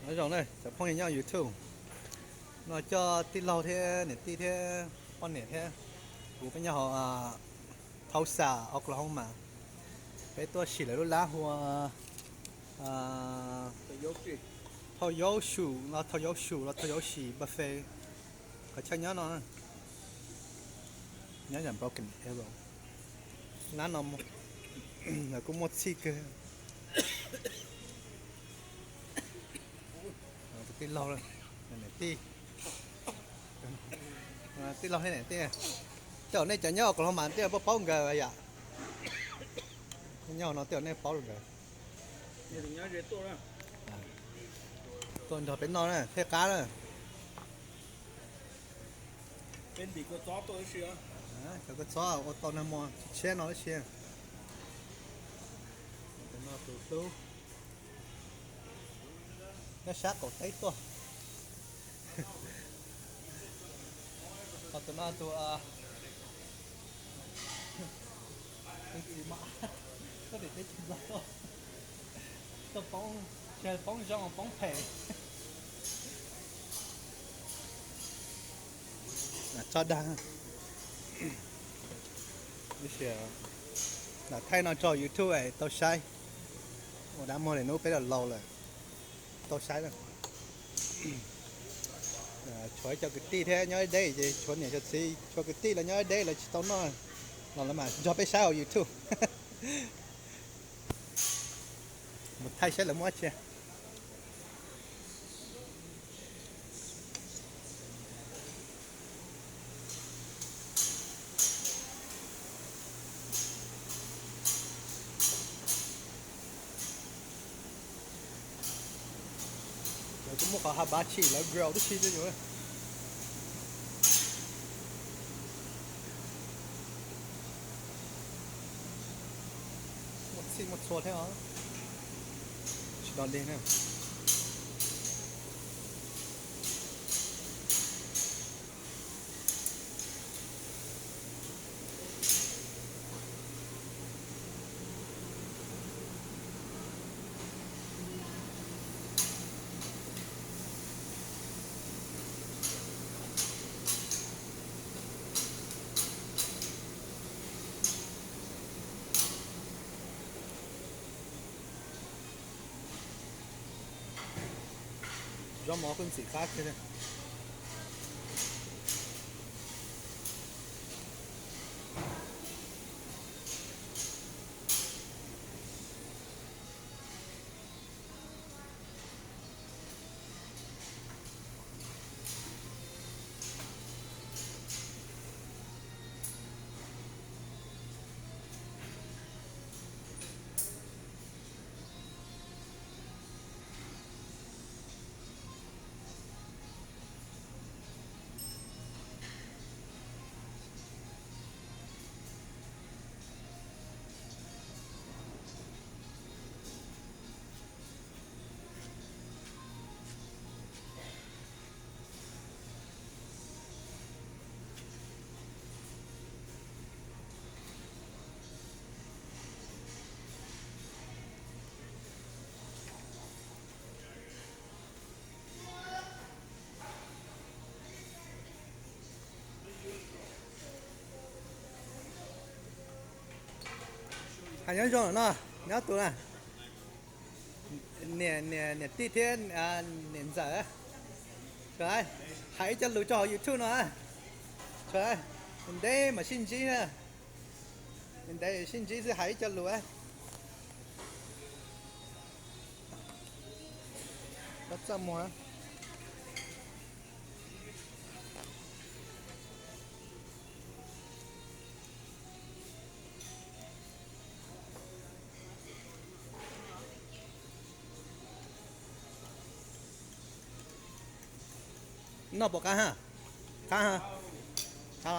Nyob zoo na cov phooj ywg nyob YouTube, no coj tij laug thiab niam tij thiab poj niam thiab kuv peb nyob hauv Tulsa, Oklahoma. Peb tuaj sim lawv lub lab hu ua Thau Yaub Su los Thau Yaub Su los Thau Yaub Sim Buffet. Qhov chaw nyob no, nyob yam Broken Arrow. Lab no lawv kuj muaj txhij kawg. Tij laug, tij, tij laug thiab niam tij, tej zaum nej cov nyob Oklahoma tej zaum puas paub nkawd yom? Nyob no tej zaum nej paub nkawd. Tuaj nrog peb noj na thiaj qab na. Cov kua txob ua tau nag hmo tshiab no ib si. Tus hlub nyob sab qaum teb tuaj. Ho tus no tus, tus txiv mos ab tuaj tim teb chaws Nplog tuaj, tuaj poob, tsis poob zoo poob phem. Tso dag, lam thaij no tso YouTube tau saib. Ua dab muag li hnub peb los laus lawm, tau saib na. Tshuav ib co kwv tij thiab nyob deb deb ces tshuav niam tshuav txiv tshuav kwv tij los nyob deb deb lawv tsis tau noj los lawv mam nrog peb saib hauv YouTube. Mus thaij saib lawv muab dab tsi. Lawv kuj muab qhov hibachi lawv grill tib si rau yus. Muaj txhij muaj txhua thiab os. Tsis dog dig na. Zaub mov kuj ntxim qab kawg. Hais nyob zoo no, nyob tus na. Niam, niam tij thiab niam ntxawm, hais ib co lus tso hauv YouTube no. Ntev mam sib ntsib, ntev sib ntsib xwb hais ib co lus. Txaj muag. Noj puas qab ha? Qab ha.